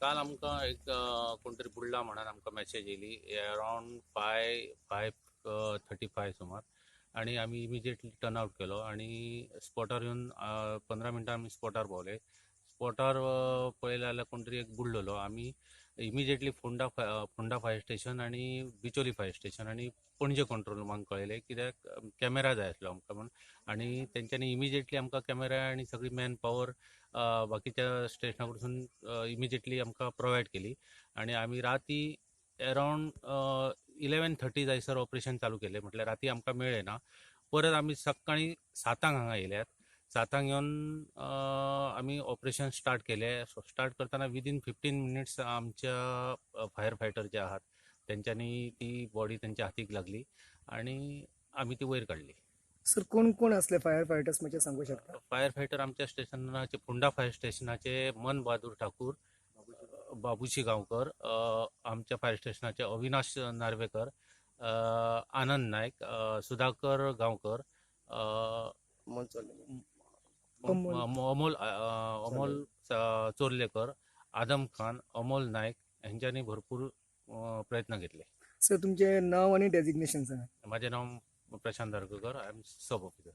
काल आमकां एक कोण तरी बुडला म्हणून आमकां मॅसेज येयली अरावंड 5, 5:35 सुमार आनी आमी इमिजिएटली टर्न आवट केलो आनी स्पॉटार येवन 15 मिनटां आमी स्पॉटार पावले. स्पॉटार पळयलें जाल्यार कोण तरी एक बुडलेलो. आमी immediately Ponda Ponda fire station आनी बिचोली फायर स्टेशन आनी पणजे कंट्रोल रुमाक कळयलें, कित्याक कॅमेरा जाय आसलो आमकां म्हूण. आनी तेंच्यांनी इमिजिएटली आमकां कॅमेरा आनी सगळी मॅन पावर बाकीच्या स्टेशना कडसून इमिजिएटली आमकां प्रोवायड केली आनी आमी राती अरावंड 11:30 जायसर ऑपरेशन चालू केलें. म्हटल्यार राती आमकां मेळ्ळें ना. परत आमी सकाळीं 7 आंक हांगा येयल्यात. 7 आंक येवन आमी ऑपरेशन स्टार्ट केलें. स्टार्ट करतना विदीन 15 मिनिट्स आमच्या फायर फायटर जे आहात, तेंच्यांनी ती बॉडी तेंच्या हातीक लागली आनी आमी ती वयर काडली. सर, कोण कोण असले फायर फायटर्स म्हणजे सांगू शकता? फायर फायटर आमच्या स्टेशनाचे, फोंडा फायर स्टेशनाचे मन बहादूर ठाकूर, बाबूशी गांवकर, आमच्या फायर स्टेशनाचे अविनाश नार्वेकर, आनंद नायक, सुधाकर गांवकर, अमोल. अमोल अमोल चोर्लेकर, आदम खान, अमोल नायक हेंच्यांनी भरपूर प्रयत्न घेतले. सर, तुमचे नाव आणि डेजिग्नेशन सांगा. माझे नाव Prashant दारगकर. I am sub officer.